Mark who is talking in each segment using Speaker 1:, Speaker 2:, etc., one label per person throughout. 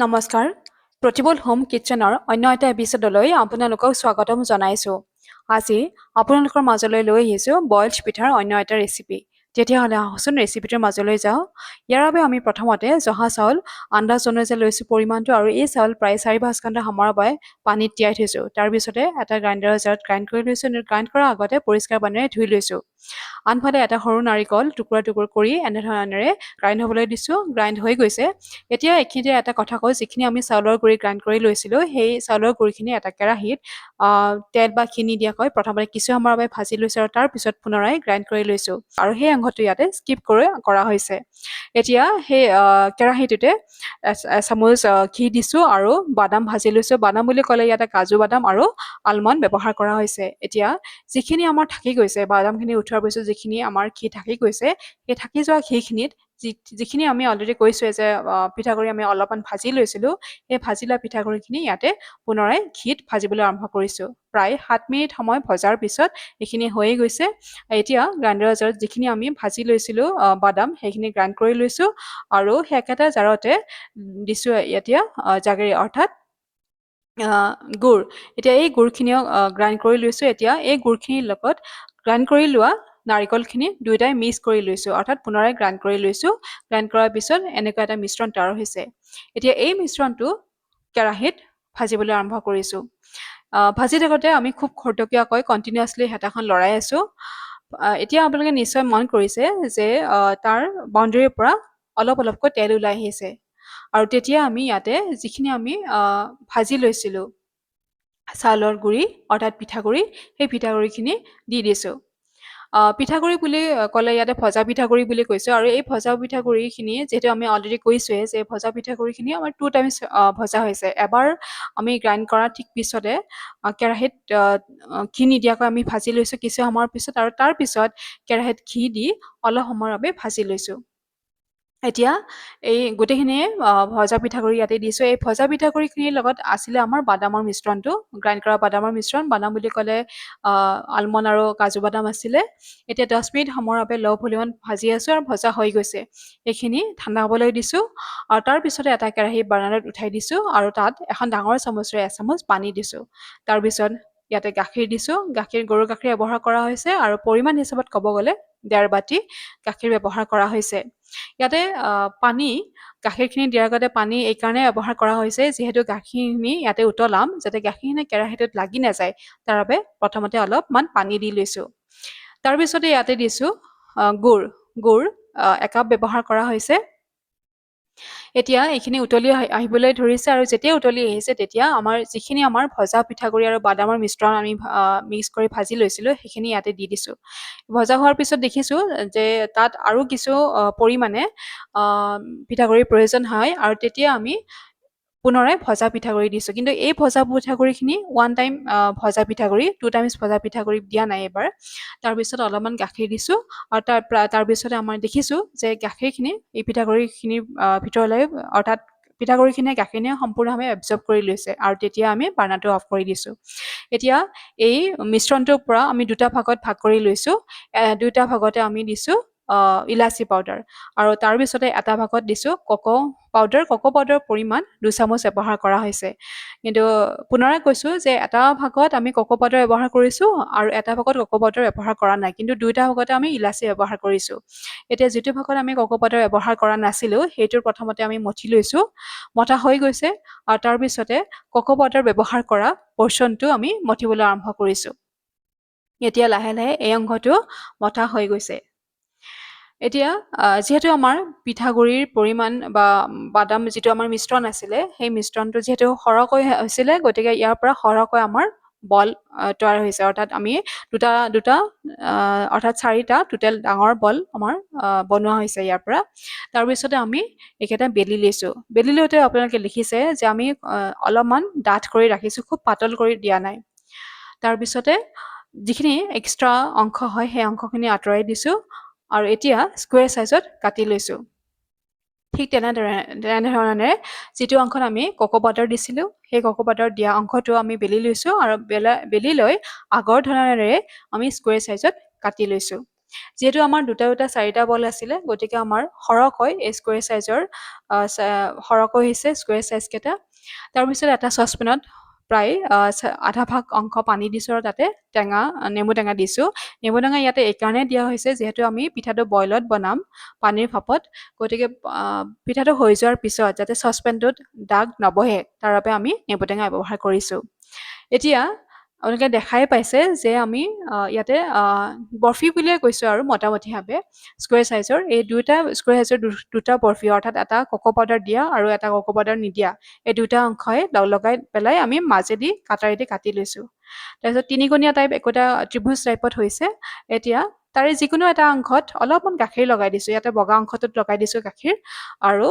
Speaker 1: নমস্কাৰ, প্ৰতিবল হোম কিটচেনৰ অন্য এটা এপিছ'ডলৈ আপোনালোকক স্বাগতম জনাইছোঁ। আজি আপোনালোকৰ মাজলৈ লৈ আহিছোঁ বইলড পিঠাৰ অন্য এটা ৰেচিপি। তেতিয়াহ'লে আহকচোন, ৰেচিপিটোৰ মাজলৈ যাওঁ। ইয়াৰ বাবে আমি প্ৰথমতে জহা চাউল আন্দাজ অনুযায়ী লৈছোঁ পৰিমাণটো আৰু এই চাউল প্ৰায় 4-5 ঘণ্টা সময়ৰ বাবে পানীত তিয়াই থৈছোঁ। তাৰপিছতে এটা গ্ৰাইণ্ডাৰৰ জাৰত গ্ৰাইণ্ড কৰি লৈছোঁ। গ্ৰাইণ্ড কৰাৰ আগতে পৰিষ্কাৰ পানীৰে ধুই লৈছোঁ। আনফালে এটা সৰু নাৰিকল টুকুৰা টুকুৰ কৰি এনেধৰণেৰে গ্ৰাইণ্ড হ'বলৈ দিছোঁ। গ্ৰাইণ্ড হৈ গৈছে। এতিয়া এইখিনিতে এটা কথা কওঁ, যিখিনি আমি চাউলৰ গুড়ি গ্ৰাইণ্ড কৰি লৈছিলোঁ, সেই চাউলৰ গুড়িখিনি এটা কেৰাহীত তেল বা ঘি নিদিয়াকৈ প্ৰথমতে কিছু সময়ৰ বাবে ভাজি লৈছোঁ আৰু তাৰপিছত পুনৰাই গ্ৰাইণ্ড কৰি লৈছোঁ আৰু সেই অংশটো ইয়াতে স্কিপ কৰি কৰা হৈছে। এতিয়া সেই কেৰাহীটোতে এচামুচ ঘি দিছোঁ আৰু বাদাম ভাজি লৈছোঁ। বাদাম বুলি ক'লে ইয়াতে কাজু বাদাম আৰু আলমণ্ড ব্যৱহাৰ কৰা হৈছে। এতিয়া যিখিনি আমাৰ থাকি গৈছে, বাদামখিনি উঠোৱাৰ পিছত যিখিনি আমাৰ ঘি থাকি গৈছে, সেই থাকি যোৱা ঘিখিনিত যিখিনি আমি অলৰেডি কৈছোঁৱে যে পিঠাগুড়ি আমি অলপমান ভাজি লৈছিলোঁ, সেই ভাজি লোৱা পিঠাগুড়িখিনি ইয়াতে পুনৰাই ঘিত ভাজিবলৈ আৰম্ভ কৰিছোঁ। প্ৰায় 7 মিনিট সময় ভজাৰ পিছত এইখিনি হৈয়ে গৈছে। এতিয়া গ্ৰাইণ্ডাৰৰ জাৰত যিখিনি আমি ভাজি লৈছিলোঁ বাদাম, সেইখিনি গ্ৰাইণ্ড কৰি লৈছোঁ আৰু সেই একেটা জাৰতে দিছোঁ এতিয়া জাগেৰী, অৰ্থাৎ গুড়। এতিয়া এই গুড়খিনিও গ্ৰাইণ্ড কৰি লৈছোঁ। এতিয়া এই গুড়খিনিৰ লগত গ্ৰাইণ্ড কৰি লোৱা নাৰিকলখিনি দুয়োটাই মিক্স কৰি লৈছোঁ, অৰ্থাৎ পুনৰাই গ্ৰাইণ্ড কৰি লৈছোঁ। গ্ৰাইণ্ড কৰাৰ পিছত এনেকুৱা এটা মিশ্ৰণ তৈয়াৰ হৈছে। এতিয়া এই মিশ্ৰণটো কেৰাহীত ভাজিবলৈ আৰম্ভ কৰিছোঁ। ভাজি থাকোঁতে আমি খুব খৰতকীয়াকৈ কণ্টিনিউৱাছলি হেতাখন লৰাই আছোঁ। এতিয়া আপোনালোকে নিশ্চয় মন কৰিছে যে তাৰ বাউণ্ডেৰীৰ পৰা অলপ অলপকৈ তেল ওলাই আহিছে আৰু তেতিয়া আমি ইয়াতে যিখিনি আমি ভাজি লৈছিলোঁ চাউলৰ গুড়ি, অৰ্থাৎ পিঠাগুড়ি, সেই পিঠাগুড়িখিনি দি দিছোঁ। পিঠাগুড়ি বুলি ক'লে ইয়াতে ভজা পিঠাগুড়ি বুলি কৈছোঁ আৰু এই ভজা পিঠাগুড়িখিনি যিহেতু আমি অলৰেডি কৈছোঁৱে যে ভজা পিঠাগুড়িখিনি আমাৰ টু টাইমছ ভজা হৈছে। এবাৰ আমি গ্ৰাইণ্ড কৰাৰ ঠিক পিছতে কেৰাহীত ঘি নিদিয়াকৈ আমি ভাজি লৈছোঁ কিছু সময়ৰ পিছত আৰু তাৰপিছত কেৰাহীত ঘি দি অলপ সময়ৰ বাবে ভাজি লৈছোঁ। এতিয়া এই গোটেইখিনিয়ে ভজা পিঠাগুড়ি ইয়াতে দিছোঁ। এই ভজা পিঠাগুড়িখিনিৰ লগত আছিলে আমাৰ বাদামৰ মিশ্ৰণটো, গ্ৰাইণ্ড কৰা বাদামৰ মিশ্ৰণ। বাদাম বুলি ক'লে আলমণ্ড আৰু কাজু বাদাম আছিলে। এতিয়া 10 মিনিট সময়ৰ বাবে ল' ভলিউমত ভাজি আছোঁ আৰু ভজা হৈ গৈছে। এইখিনি ঠাণ্ডা হ'বলৈ দিছোঁ আৰু তাৰপিছতে এটা কেৰাহী বাৰ্ণাৰত উঠাই দিছোঁ আৰু তাত এখন ডাঙৰ চামুচেৰে এচামুচ পানী দিছোঁ। তাৰপিছত ইয়াতে গাখীৰ দিছোঁ। গাখীৰ গৰুৰ গাখীৰ ব্যৱহাৰ কৰা হৈছে আৰু পৰিমাণ হিচাপত ক'ব গ'লে 1.5 বাতি গাখীৰ ব্যৱহাৰ কৰা হৈছে। ইয়াতে পানী, গাখীৰখিনি দিয়াৰ আগতে পানী এইকাৰণে ব্যৱহাৰ কৰা হৈছে, যিহেতু গাখীৰখিনি ইয়াতে উতলাম, যাতে গাখীৰখিনি কেৰাহীটোত লাগি নাযায়, তাৰ বাবে প্ৰথমতে অলপমান পানী দি লৈছোঁ। তাৰপিছতে ইয়াতে দিছোঁ গুড়। গুড় একাপ ব্যৱহাৰ কৰা হৈছে। এতিয়া এইখিনি উতলি আহিবলৈ ধৰিছে আৰু যেতিয়া উতলি আহিছে, তেতিয়া আমাৰ যিখিনি আমাৰ ভজা পিঠাগুড়ি আৰু বাদামৰ মিশ্ৰণ আমি মিক্স কৰি ভাজি লৈছিলোঁ, সেইখিনি ইয়াতে দি দিছোঁ। ভজা হোৱাৰ পিছত দেখিছোঁ যে তাত আৰু কিছু পৰিমাণে পিঠাগুড়িৰ প্ৰয়োজন হয় আৰু তেতিয়া আমি পুনৰাই ভজা পিঠাগুড়ি দিছোঁ। কিন্তু এই ভজা পিঠাগুড়িখিনি ওৱান টাইম ভজা পিঠাগুড়ি, টু টাইমছ ভজা পিঠাগুড়ি দিয়া নাই এইবাৰ। তাৰপিছত অলপমান গাখীৰ দিছোঁ আৰু তাৰপিছতে আমাৰ দেখিছোঁ যে গাখীৰখিনি এই পিঠাগুড়িখিনিৰ ভিতৰলৈ, অৰ্থাৎ পিঠাগুড়িখিনিয়ে গাখীৰখিনিয়ে সম্পূৰ্ণভাৱে এবজৰ্ব কৰি লৈছে আৰু তেতিয়া আমি বাৰ্ণাৰটো অফ কৰি দিছোঁ। এতিয়া এই মিশ্ৰণটোৰ পৰা আমি দুটা ভাগত ভাগ কৰি লৈছোঁ। দুয়োটা ভাগতে আমি দিছোঁ ইলাচি পাউডাৰ আৰু তাৰপিছতে এটা ভাগত দিছোঁ কক' পাউডাৰ। কক' পাউডাৰৰ পৰিমাণ 2 চামুচ ব্যৱহাৰ কৰা হৈছে। কিন্তু পুনৰাই কৈছোঁ যে এটা ভাগত আমি কক' পাউডাৰ ব্যৱহাৰ কৰিছোঁ আৰু এটা ভাগত কক' পাউডাৰ ব্যৱহাৰ কৰা নাই, কিন্তু দুয়োটা ভাগতে আমি ইলাচি ব্যৱহাৰ কৰিছোঁ। এতিয়া যিটো ভাগত আমি কক' পাউডাৰ ব্যৱহাৰ কৰা নাছিলোঁ, সেইটোৰ প্ৰথমতে আমি মঠি লৈছোঁ। মথা হৈ গৈছে আৰু তাৰপিছতে কক' পাউডাৰ ব্যৱহাৰ কৰা পৰ্চনটো আমি মঠিবলৈ আৰম্ভ কৰিছোঁ। এতিয়া লাহে লাহে এই অংশটো মথা হৈ গৈছে। এতিয়া যিহেতু আমাৰ পিঠাগুড়িৰ পৰিমাণ বা বাদাম যিটো আমাৰ মিশ্ৰণ আছিলে, সেই মিশ্ৰণটো যিহেতু সৰহকৈ হৈছিলে, গতিকে ইয়াৰ পৰা সৰহকৈ আমাৰ বল তৈয়াৰ হৈছে। অৰ্থাৎ আমি দুটা দুটা, অৰ্থাৎ চাৰিটা টোটেল ডাঙৰ বল আমাৰ বনোৱা হৈছে ইয়াৰ পৰা। তাৰপিছতে আমি এইকেইটা বেলি লৈছোঁ। বেলি লওঁতে আপোনালোকে দেখিছে যে আমি অলপমান ডাঠ কৰি ৰাখিছোঁ, খুব পাতল কৰি দিয়া নাই। তাৰপিছতে যিখিনি এক্সট্ৰা অংশ হয়, সেই অংশখিনি আঁতৰাই দিছোঁ আৰু এতিয়া স্কুৱেৰ চাইজত কাটি লৈছোঁ। ঠিক তেনেদৰে তেনেধৰণেৰে যিটো অংশত আমি কক' পাউডাৰ দিছিলোঁ, সেই কক' পাউডাৰ দিয়া অংশটো আমি বেলি লৈছোঁ আৰু বেলি লৈ আগৰ ধৰণেৰে আমি স্কুৱেৰ চাইজত কাটি লৈছোঁ। যিহেতু আমাৰ দুটা দুটা চাৰিটা বল আছিলে, গতিকে আমাৰ সৰহকৈ এই স্কুৱেৰ চাইজৰ সৰহকৈ হৈছে স্কুৱেৰ চাইজকেইটা। তাৰপিছত এটা চচপেনত প্ৰায় আধা ভাগ অংশ পানী দিছোঁ আৰু তাতে নেমু টেঙা দিছোঁ। নেমু টেঙা ইয়াতে এইকাৰণে দিয়া হৈছে, যিহেতু আমি পিঠাটো বইলত বনাম পানীৰ ভাপত, গতিকে পিঠাটো হৈ যোৱাৰ পিছত যাতে চচপেনটোত দাগ নবহে, তাৰ বাবে আমি নেমু টেঙা ব্যৱহাৰ কৰিছোঁ। এতিয়া আপোনালোকে দেখাই পাইছে যে আমি ইয়াতে বৰফি বুলিয়ে কৈছোঁ আৰু মোটামুটিভাৱে স্কুৱেৰ চাইজৰ এই দুটা স্কুৱেৰ চাইজৰ দুটা বৰফি, অৰ্থাৎ এটা ককো পাউডাৰ দিয়া আৰু এটা ককো পাউডাৰ নিদিয়া, এই দুটা অংশই লগ লগাই পেলাই আমি মাজেদি কাটাৰেদি কাটি লৈছোঁ। তাৰপিছত তিনিকোণীয়া টাইপ একোটা ত্ৰিভুজ টাইপত হৈছে। এতিয়া তাৰে যিকোনো এটা অংশত অলপমান গাখীৰ লগাই দিছোঁ। ইয়াতে বগা অংশটোত লগাই দিছোঁ গাখীৰ, আৰু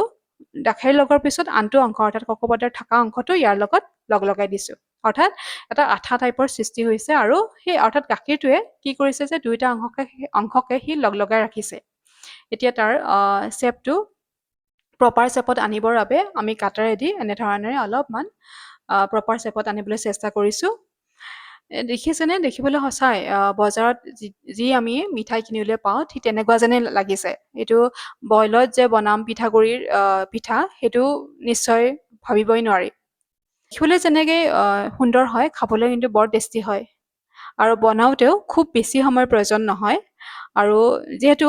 Speaker 1: গাখীৰ লগোৱাৰ পিছত আনটো অংশ, অৰ্থাৎ ককো পাউডাৰ থকা অংশটো ইয়াৰ লগত লগ লগাই দিছোঁ। অৰ্থাৎ এটা আঠা টাইপৰ সৃষ্টি হৈছে, আৰু সেই অৰ্থাৎ গাখীৰটোৱে কি কৰিছে যে দুয়োটা অংশকে সি লগ লগাই ৰাখিছে। এতিয়া তাৰ শ্বেপটো প্ৰপাৰ শ্বেপত আনিবৰ বাবে আমি কাটাৰেদি এনেধৰণেৰে অলপমান প্ৰপাৰ শ্বেপত আনিবলৈ চেষ্টা কৰিছোঁ। দেখিছেনে? দেখিবলৈ সঁচাই বজাৰত যি আমি মিঠাই কিনিবলৈ পাওঁ, ঠিক তেনেকুৱা যেনে লাগিছে। এইটো বইলত যে বনাম পিঠাগুড়িৰ পিঠা, সেইটো নিশ্চয় ভাবিবই নোৱাৰি। দেখিবলৈ যেনেকৈ সুন্দৰ হয়, খাবলৈ কিন্তু বৰ টেষ্টি হয়, আৰু বনাওঁতেও খুব বেছি সময়ৰ প্ৰয়োজন নহয়। আৰু যিহেতু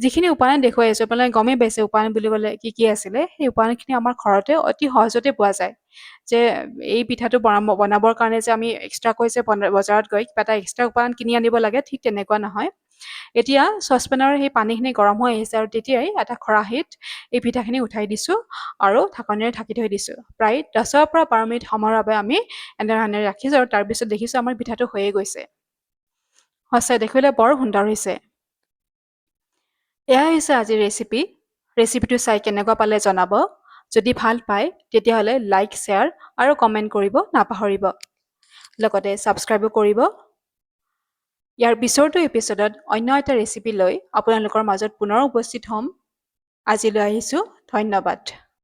Speaker 1: যিখিনি উপাদান দেখুৱাই আছোঁ, আপোনালোকে গমেই পাইছে উপাদান বুলি ক'লে কি কি আছিলে, সেই উপাদানখিনি আমাৰ ঘৰতে অতি সহজতে পোৱা যায়। যে এই পিঠাটো বনাবৰ কাৰণে যে আমি এক্সট্ৰাকৈ যে বজাৰত গৈ কিবা এটা এক্সট্ৰা উপাদান কিনি আনিব লাগে, ঠিক তেনেকুৱা নহয়। এতিয়া চচপেনৰ সেই পানীখিনি গৰম হৈ আহিছে, আৰু তেতিয়াই এটা খৰাহীত এই পিঠাখিনি উঠাই দিছোঁ আৰু ঢাকনিৰে ঢাকি থৈ দিছোঁ। প্ৰায় 10ৰ পৰা 12 মিনিট সময়ৰ বাবে আমি এনেধৰণেৰে ৰাখিছোঁ, আৰু তাৰপিছত দেখিছোঁ আমাৰ পিঠাটো হৈয়ে গৈছে। সঁচাই দেখিবলৈ বৰ সুন্দৰ হৈছে। এয়া হৈছে আজিৰ ৰেচিপি। ৰেচিপিটো চাই কেনেকুৱা পালে জনাব। যদি ভাল পায়, তেতিয়াহ'লে লাইক, শ্বেয়াৰ আৰু কমেণ্ট কৰিব নাপাহৰিব। লগতে ছাবস্ক্ৰাইবো কৰিব। ইয়াৰ পিছৰটো এপিছ'ডত অন্য এটা ৰেচিপি লৈ আপোনালোকৰ মাজত পুনৰ উপস্থিত হ'ম। আজিলৈ আহিছোঁ, ধন্যবাদ।